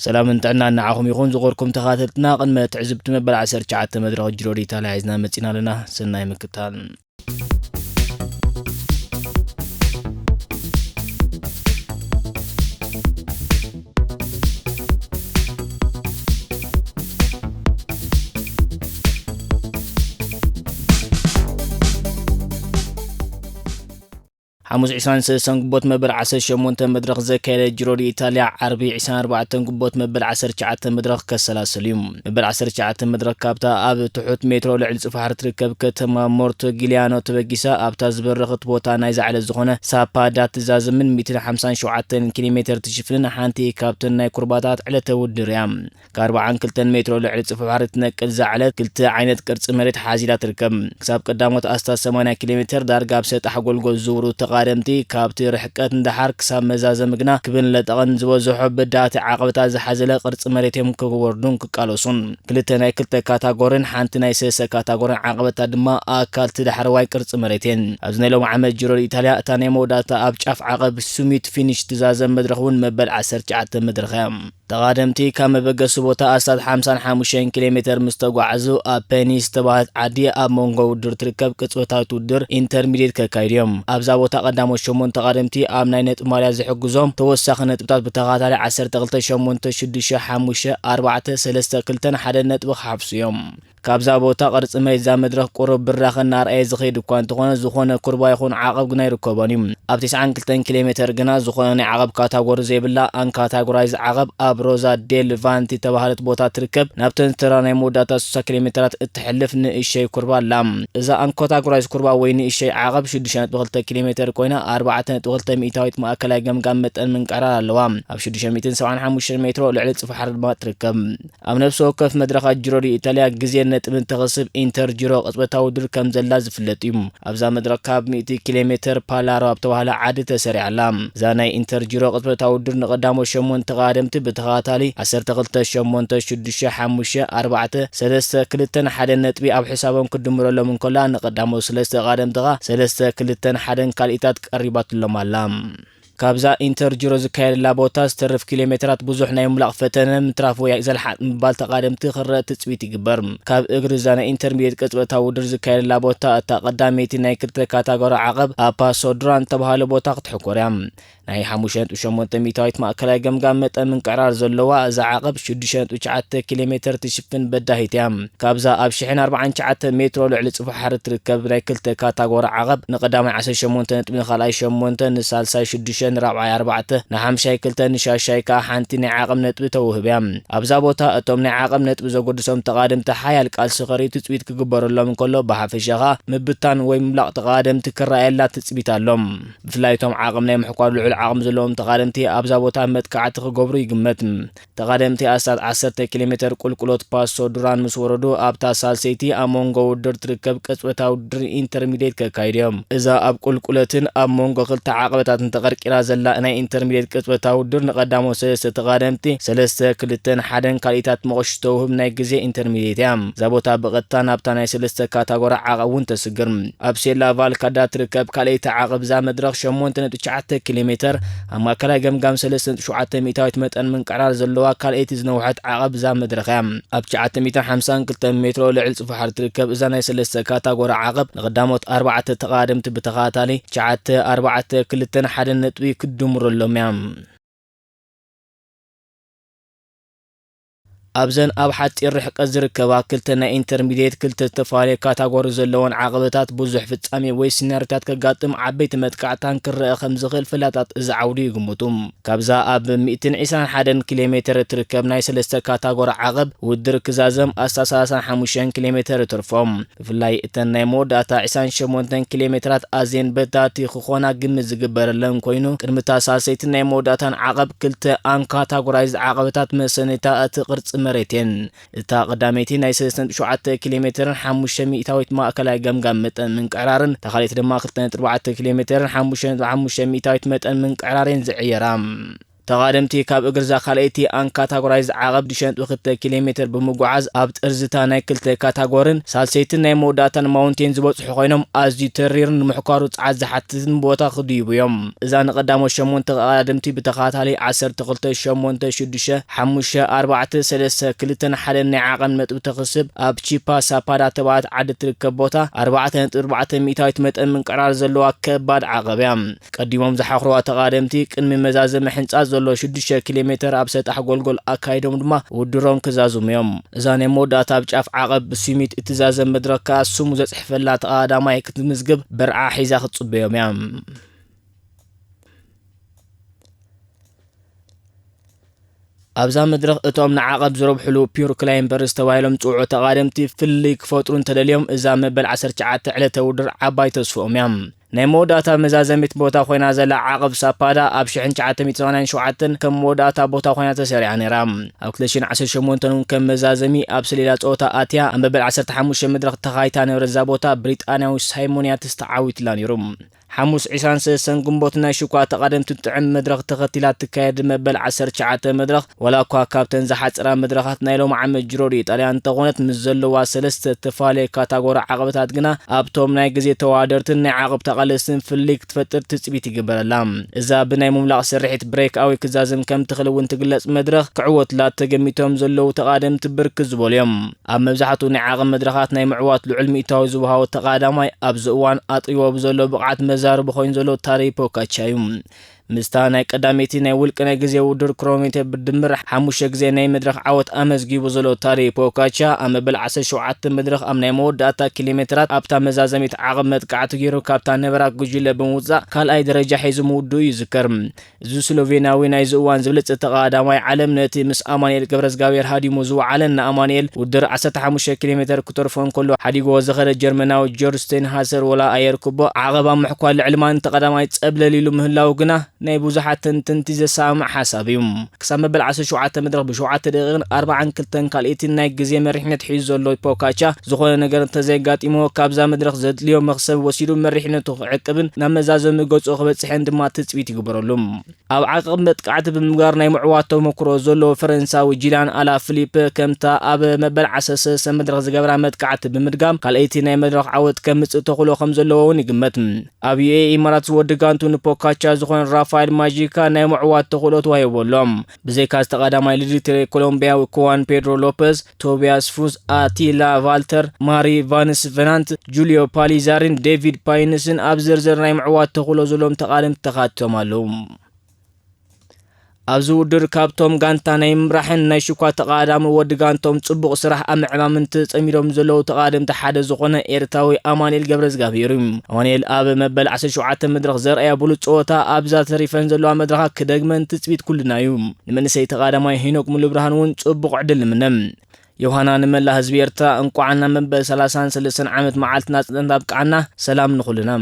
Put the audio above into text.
ሰላምን ጥዕናን ንዓኹም ይኹን። ዝኸበርኩም ተኸታተልትና፣ ቅድመ ትዕዝብቲ መበል ዓሰርተ ትሽዓተ መድረኽ ጅሮ ዲጂታል ሒዝና መጺና ኣለና። ሰናይ ምክታል። ሓሙስ ዕስራን ሰለስተን ግንቦት መበል ዓሰርተ ሸሞንተ መድረኽ ዘካየደ ጅሮ ዲኢታልያ፣ ዓርቢ ዕስራን ኣርባዕተን ግንቦት መበል ዓሰርተ ትሽዓተ መድረኽ ከሰላስል እዩ። መበል ዓሰርተ ትሽዓተ መድረኽ ካብታ ኣብ ትሑት ሜትሮ ልዕሊ ጽፍሓር ትርከብ ከተማ ሞርቶ ጊሊያኖ ተበጊሳ ኣብታ ዝበረኸት ቦታ ናይዛ ዕለት ዝኾነ ሳፓዳ ትዛዘምን ሚእትን ሓምሳን ሸውዓተን ኪሎ ሜትር ትሽፍንን ሓንቲ ካብተን ናይ ኩርባታት ዕለተ ውድድር እያ። ካብ ኣርባዓን ክልተን ሜትሮ ልዕሊ ጽፍሓር እትነቅል እዛ ዕለት ክልተ ዓይነት ቅርጺ መሬት ሓዚላ ትርከብ። ክሳብ ቀዳሞት ኣስታት ሰማንያ ኪሎ ሜትር ዳርጋ ኣብ ሰጣሕ ጎልጎል ዝዝውሩ ተቓደምቲ፣ ካብቲ ርሕቀት ንደሓር ክሳብ መዛዘሚ ግና ክብን ለጠቕን ዝበዝሖ በዳህቲ ዓቐበታት ዝሓዘለ ቅርጺ መሬት እዮም ክወርዱን ክቃለሱን። ክልተ ናይ ክልተ ካታጎሪን ሓንቲ ናይ ሰለስተ ካታጎሪን ዓቐበታት ድማ ኣካል እቲ ዳሕረዋይ ቅርጺ መሬት እየን። ኣብዚ ናይ ሎሚ ዓመት ጂሮ ኢታልያ እታ ናይ መወዳእታ ኣብ ጫፍ ዓቐብ ሱሚት ፊኒሽ ትዛዘም መድረኽ እውን መበል ዓሰርተ ትሽዓተ መድረኽ እያ። ተቓደምቲ ካብ መበገሲ ቦታ ኣስታት ሓምሳን ሓሙሽተን ኪሎ ሜተር ምስ ተጓዓዙ፣ ኣብ ፔኒስ ዝተባህለት ዓዲ ኣብ መንጎ ውድድር ትርከብ ቅጽበታዊት ውድድር ኢንተርሚዲየት ከካይዱ እዮም። ኣብዛ ቦታ ቀዳሞት ሸሞንተ ተቓደምቲ ኣብ ናይ ነጥቢ ማልያ ዝሕግዞም ተወሳኺ ነጥብታት ብተኸታታሊ ዓሰርተ ክልተ፣ ሸሞንተ፣ ሽዱሽተ፣ ሓሙሽተ፣ ኣርባዕተ፣ ሰለስተ፣ ክልተን ሓደን ነጥቢ ክሓፍሱ እዮም። ካብዛ ቦታ ቅርጺ መሬት እዛ መድረኽ ቁሩብ ብራኸ እናርኣየ ዝኸይድ እኳ እንተኾነ፣ ዝኾነ ኩርባ ይኹን ዓቐብ ግና ኣይርከቦን እዩ። ኣብ ተስዓን ክልተን ኪሎ ሜተር ግና ዝኾነ ናይ ዓቐብ ካታጎሪ ዘይብላ ኣንካታጎራይዝ ዓቐብ ኣብ ሮዛ ዴል ቫንቲ ዝተባህለት ቦታ ትርከብ። ናብተን ዝተራ ናይ መወዳእታ ስሳ ኪሎ ሜተራት እትሕልፍ ንእሸይ ኩርባ ኣላ። እዛ ኣንካታጎራይዝ ኩርባ ወይ ንእሸይ ዓቐብ ሽዱሽተ ነጥቢ ክልተ ኪሎ ሜተር ኮይና፣ ኣርባዕተ ነጥቢ ክልተ ሚእታዊት ማእከላይ ገምጋም መጠን ምንቅዕራር ኣለዋ። ኣብ ሽዱሽተ ሚእትን ሰብዓን ሓሙሽተን ሜትሮ ልዕሊ ጽፍሓር ድማ ትርከብ። ኣብ ነፍሲ ወከፍ መድረኻት ጂሮ ዲ ኢታልያ ግዜን ነጥብን ተኸስብ ኢንተር ጂሮ ቅጽበታዊ ውድድር ከም ዘላ ዝፍለጥ እዩ። ኣብዛ መድረኽ ካብ ሚእቲ ኪሎ ሜተር ፓላሮ ኣብ ተባህለ ዓዲ ተሰሪዓ ኣላ። እዛ ናይ ኢንተር ጂሮ ቅጽበታዊ ውድድር ንቐዳሞት ሸሞንተ ተቓደምቲ ብተኸታታሊ ዓሰርተ ክልተ፣ ሸሞንተ፣ ሽዱሽተ፣ ሓሙሽተ፣ ኣርባዕተ፣ ሰለስተ፣ ክልተን ሓደን ነጥቢ ኣብ ሕሳቦም ክድምረሎም እንከላ፣ ንቐዳሞት ሰለስተ ተቓደምቲ ኸኣ ሰለስተ፣ ክልተን ሓደን ካልኢታት ቀሪባትሎም ኣላ። ካብዛ ኢንተር ጂሮ ዝካየደላ ቦታ ዝተርፍ ኪሎ ሜትራት ብዙሕ ናይ ምምላቕ ፈተነ ምትራፍ ወይ ዘልሓጥ ምባል ተቓደምቲ ክረአ ትጽቢት ይግበር። ካብ እግሪ እዛ ናይ ኢንተርሚዲየት ቅጽበታዊ ውድድር ዝካየደላ ቦታ እታ ቀዳመይቲ ናይ ክልተ ካታጎሪ ዓቐብ ኣብ ፓሶ ዱራን ዝተባህለ ቦታ ክትሕኮር እያ። ናይ ሓሙሽተ ነጥቢ ሸሞንተ ሚእታዊት ማእከላይ ገምጋም መጠን ምንቅዕራር ዘለዋ እዛ ዓቐብ ሽዱሽተ ነጥቢ ትሽዓተ ኪሎ ሜተር ትሽፍን በዳሂት እያ። ካብዛ ኣብ ሽሕን ኣርባዓን ትሽዓተን ሜትሮ ልዕሊ ጽፍሓር እትርከብ ናይ ክልተ ካታጎሪ ዓቐብ ንቐዳማይ ዓሰርተ ሸሞንተ ነጥቢ፣ ንኻልኣይ ሸሞንተ፣ ንሳልሳይ ሽዱሽተ፣ ንራብዓይ ኣርባዕተ፣ ንሓምሻይ ክልተ፣ ንሻሻይ ከኣ ሓንቲ ናይ ዓቐብ ነጥቢ ተውህብ እያ። ኣብዛ ቦታ እቶም ናይ ዓቐብ ነጥቢ ዘጎድሶም ተቓደምቲ ሓያል ቃልሲ ከርእዩ ትጽቢት ክግበረሎም እንከሎ፣ ብሓፈሻ ከኣ ምብታን ወይ ምምላቕ ተቓደምቲ ክረኣየላ ትጽቢት ኣሎ። ብፍላይ እቶም ዓቐብ ናይ ምሕኳር ልዑል ዓቕሚ ዘለዎም ተቓደምቲ ኣብዛ ቦታ መጥቃዕቲ ክገብሩ ይግመት። ተቓደምቲ ኣስታት ዓሰርተ ኪሎ ሜተር ቁልቁሎት ፓሶ ዱራን ምስ ወረዱ፣ ኣብታ ሳልሰይቲ ኣብ መንጎ ውድድር ትርከብ ቅጽበታዊ ውድድር ኢንተርሚዲየት ከካይዱ እዮም። እዛ ኣብ ቁልቁለትን ኣብ መንጎ ክልተ ዓቐበታትን ተቐርቂራ ዘላ ናይ ኢንተርሚዲየት ቅጽበታዊ ውድድር ንቐዳሞት ሰለስተ ተቓደምቲ ሰለስተ፣ ክልተን ሓደን ካልኢታት መቑሽ ተውህብ ናይ ግዜ ኢንተርሚዲየት እያ። እዛ ቦታ ብቐጥታ ናብታ ናይ ሰለስተ ካታጎሪ ዓቐብ እውን ተስግር። ኣብ ሴላ ቫልካዳ ትርከብ ካልኣይቲ ዓቐብ እዛ መድረኽ ሸሞንተ ነጥቢ ትሽዓተ ኪሎ ሜተር ኣብ ማእከላይ ገምጋም ሰለስተ ነጥቢ ሸውዓተ ሚእታዊት መጠን ምንቅዕራር ዘለዋ ካልኣይቲ ዝነውሐት ዓቐብ እዛ መድረኽ እያ። ኣብ ትሽዓተ ሚእትን ሓምሳን ክልተን ሜትሮ ልዕሊ ጽፍሓር ትርከብ እዛ ናይ ሰለስተ ካታጎሪ ዓቐብ ንቐዳሞት ኣርባዕተ ተቓደምቲ ብተኸታታሊ ትሽዓተ፣ ኣርባዕተ፣ ክልተን ሓደን ነጥቢ ክትድምረሎም እያ። ኣብዘን ኣብ ሓጺር ርሕቀት ዝርከባ ክልተ ናይ ኢንተርሚዲየት ክልተ ዝተፈላለዩ ካታጎሪ ዘለወን ዓቐበታት ብዙሕ ፍጻሜ ወይ ሲናሪታት ከጋጥም ዓበይቲ መጥቃዕታን ክረአ ከም ዝኽእል ፈላጣት እዚ ዓውዲ ይግምቱ። ካብዛ ኣብ ሚእትን ዕስራን ሓደን ኪሎ ሜተር እትርከብ ናይ ሰለስተ ካታጎሪ ዓቐብ ውድድር ክዛዘም ኣስታት ሰላሳን ሓሙሽተን ኪሎ ሜተር ይተርፎ። ብፍላይ እተን ናይ መወዳእታ ዕስራን ሸሞንተን ኪሎ ሜትራት ኣዝየን በዳህቲ ክኾና ግምት ዝግበረለን ኮይኑ፣ ቅድሚ እታ ሳልሰይትን ናይ መወዳእታን ዓቐብ ክልተ ኣንካታጎራይዝድ ዓቐበታት መሰነይታ እቲ ቅርጺ መሬት እየን። እታ ቀዳመይቲ ናይ ሰለስተ ነጥቢ ሸውዓተ ኪሎ ሜተርን ሓሙሽተ ሚእታዊት ማእከላይ ገምጋም መጠን ምንቅዕራርን፣ እታ ካልኣይቲ ድማ ክልተ ነጥቢ ኣርባዕተ ኪሎ ሜተርን ሓሙሽተ ነጥቢ ሓሙሽተ ሚእታዊት መጠን ምንቅዕራርን ዝዕየራ። ተቓደምቲ ካብ እግርዛ ካልኣይቲ ኣን ካታጎራይዝ ዓቐብ ሽዱሽተ ነጥቢ ክልተ ኪሎ ሜትር ብምጉዓዝ ኣብ ጥርዝታ ናይ ክልተ ካታጎርን ሳልሰይትን ናይ መወዳእታን ማውንቴን ዝበጽሑ ኮይኖም፣ ኣዝዩ ተሪርን ንምሕኳሩ ጸዓት ዝሓትትን ቦታ ክድይቡ እዮም። እዛ ንቐዳሞት ሸሞንተ ተቓደምቲ ብተኸታታሊ ዓሰርተ ክልተ፣ ሸሞንተ፣ ሽዱሽተ፣ ሓሙሽተ፣ ኣርባዕተ፣ ሰለስተ፣ ክልተን ሓደን ናይ ዓቐን ነጥቢ ተኽስብ ኣብ ቺፓ ሳፓዳ ተባሃት ዓዲ ትርከብ ቦታ ኣርባዕተ ነጥቢ ኣርባዕተ ሚእታዊት መጠን ምንቅራር ዘለዋ ከባድ ዓቐብ እያ። ቀዲሞም ዝሓኽሩዋ ተቓደምቲ ቅድሚ መዛዘሚ ሕንጻ ዘሎ ሽዱሽተ ኪሎ ሜትር ኣብ ሰጣሕ ጎልጎል ኣካይዶም ድማ ውድሮም ክዛዝሙ እዮም። እዛ ናይ መወዳእታ ኣብ ጫፍ ዓቐብ ብስሚት እትዛዘም መድረኽ ከኣ ስሙ ዘጽሕፈላ ተቐዳማይ ክትምዝግብ ብርዓ ሒዛ ክትጽበዮም እያ። ኣብዛ መድረኽ እቶም ንዓቐብ ዝረብሕሉ ፒውር ክላይምበርስ ተባሂሎም ዝጽውዑ ተቓደምቲ ፍልልይ ክፈጥሩ እንተደልዮም፣ እዛ መበል ዓሰርተ ትሽዓተ ዕለተ ውድድር ዓባይ ተስፍኦም እያ። ናይ መወዳእታ መዛዘሚት ቦታ ኮይና ዘላ ዓቐብ ሳፓዳ ኣብ ሽሕን ትሽዓተ ሚእትን ሰማንያን ሸውዓተን ከም መወዳእታ ቦታ ኮይና ተሰሪዓ ነይራ። ኣብ ክልተ ሽሕን ዓሰርተ ሸሞንተን እውን ከም መዛዘሚ ኣብ ሰሌዳ ጸወታ ኣትያ ኣብ መበል ዓሰርተ ሓሙሽተ መድረኽ ተኻይታ ነበረ። እዛ ቦታ ብሪጣንያዊ ሳይሞን ያትስ ተዓዊትላ ነይሩ። ሓሙስ ዕስራን ሰለስተን ግንቦት ናይ ሽኳ ተቓደምቲ ጥዕም መድረኽ ተኸቲላ እትካየድ መበል ዓሰርተ ትሽዓተ መድረኽ፣ ዋላ እኳ ካብተን ዝሓጽራ መድረኻት ናይ ሎም ዓመት ጅሮ ዲኢጣልያ እንተኾነት፣ ምስ ዘለዋ ሰለስተ እተፈላለየ ካታጎሪ ዓቐበታት ግና ኣብቶም ናይ ግዜ ተወዳደርትን ናይ ዓቐብ ተቓለስትን ፍልልይ ክትፈጥር ትጽቢት ይግበረላ። እዛ ብናይ ምምላቕ ስርሒት ብሬክ ኣዌ ክዛዘም ከም ትኽእል እውን ትግለጽ መድረኽ ክዕወትላ ተገሚቶም ዘለዉ ተቓደምቲ ብርክት ዝበሉ እዮም። ኣብ መብዛሕትኡ ናይ ዓቐብ መድረኻት ናይ ምዕዋት ልዑል ሚእታዊ ዝወሃቦ ተቓዳማይ ኣብዚ እዋን ኣጥሪዎ ብዘሎ ብቕዓት መዛርቢ ኮይኑ ዘሎ ታደይ ፖጋቻ እዩ። ምስታ ናይ ቀዳመይቲ ናይ ውልቂ ናይ ግዜ ውድድር ክሮኖሜተር ብድምር ሓሙሽተ ግዜ ናይ መድረኽ ዓወት ኣመዝጊቡ ዘሎ ታደይ ፖጋቻ ኣብ መበል ዓሰርተ ሸውዓተ መድረኽ ኣብ ናይ መወዳእታ ኪሎ ሜትራት ኣብታ መዛዘሚት ዓቐብ መጥቃዕቲ ገይሩ ካብታ ነበራ ጉጅለ ብምውጻእ ካልኣይ ደረጃ ሒዙ ምውድኡ ይዝከር። እዚ ስሎቬናዊ ናይዚ እዋን ዝብለጸ ተቐዳዳማይ ዓለም ነቲ ምስ ኣማኑኤል ገብረዝጋብሔር ሃዲሙ ዝወዓለ ንኣማኑኤል ውድድር ዓሰርተ ሓሙሽተ ኪሎ ሜተር ክተርፎ እንከሎ ሓዲግዎ ዝኸደ ጀርመናዊ ጆርጅ ስቴንሃሰር ወላ ኣየርክቦ ዓቐባ ምሕኳል ልዕሊ ማን ተቐዳማይ ጸብለል ኢሉ ምህላው ግና ናይ ብዙሓት ተንተንቲ ዘሰማምዕ ሓሳብ እዩ። ክሳብ መበል ዓሰርተ ሸውዓተ መድረኽ ብሸውዓተ ደቂቕን ኣርባዓን ክልተን ካልኢትን ናይ ግዜ መሪሕነት ሒዙ ዘሎ ፖካቻ ዝኾነ ነገር እንተዘየጋጢሞ ካብዛ መድረኽ ዘድልዮ መኽሰብ ወሲዱ መሪሕነቱ ክዕቅብን ናብ መዛዘሚ ገጹ ክበጽሕን ድማ ትጽቢት ይግበረሉ። ኣብ ዓቐብ መጥቃዕቲ ብምግባር ናይ ምዕዋት ተመክሮ ዘለዎ ፈረንሳዊ ጂላን ኣላ ፊሊፕ ከምታ ኣብ መበል ዓሰርተ ሰለስተ መድረኽ ዝገብራ መጥቃዕቲ ብምድጋም ካልኣይቲ ናይ መድረኽ ዓወት ከምጽእ ተኽእሎ ከም ዘለዎ እውን ይግመት። ኣብ ዩኤኢ ኢማራት ዝወዲ ጋንቱ ንፖካቻ ዝኾነ ራፋኤል ማጂካ ናይ ምዕዋት ተኽእሎ ተዋሂቡ ኣሎ። ብዘይካ ዝተቐዳማይ ልድሪ ኮሎምቢያዊ ኩዋን ፔድሮ ሎፐዝ፣ ቶቢያስ ፉዝ፣ ኣቲላ ቫልተር፣ ማሪ ቫንስ ቨናንት፣ ጁልዮ ፓሊዛሪን ዴቪድ ፓይንስን ኣብ ዝርዝር ናይ ምዕዋት ተኽእሎ ዘለዎም ተቓደምቲ ተኻቲቶም ኣለዉ። ኣብዚ ውድድር ካብቶም ጋንታ ናይ ምምራሕን ናይ ሽኳ ተቓዳሚ ወዲ ጋንቶም ጽቡቕ ስራሕ ኣብ ምዕማምን ተጸሚዶም ዘለዉ ተቓደምቲ ሓደ ዝኾነ ኤርትራዊ ኣማኑኤል ገብረዝጋብሄር እዩ። ኣማኑኤል ኣብ መበል ዓሰርተ ሸውዓተ መድረኽ ዘርኣያ ብሉጽ ጸወታ ኣብዛ ተሪፈን ዘለዋ መድረኻት ክደግመን ትጽቢት ኩልና እዩ። ንመንእሰይ ተቓዳማይ ሄኖክ ሙሉብርሃን እውን ጽቡቕ ዕድል ንምነ። ዮሃና ንመላ ህዝቢ ኤርትራ እንቋዕ ናብ መበል ሰላሳን ሰለስተን ዓመት መዓልቲ ናጽነት ኣብቅዓና። ሰላም ንኹልና።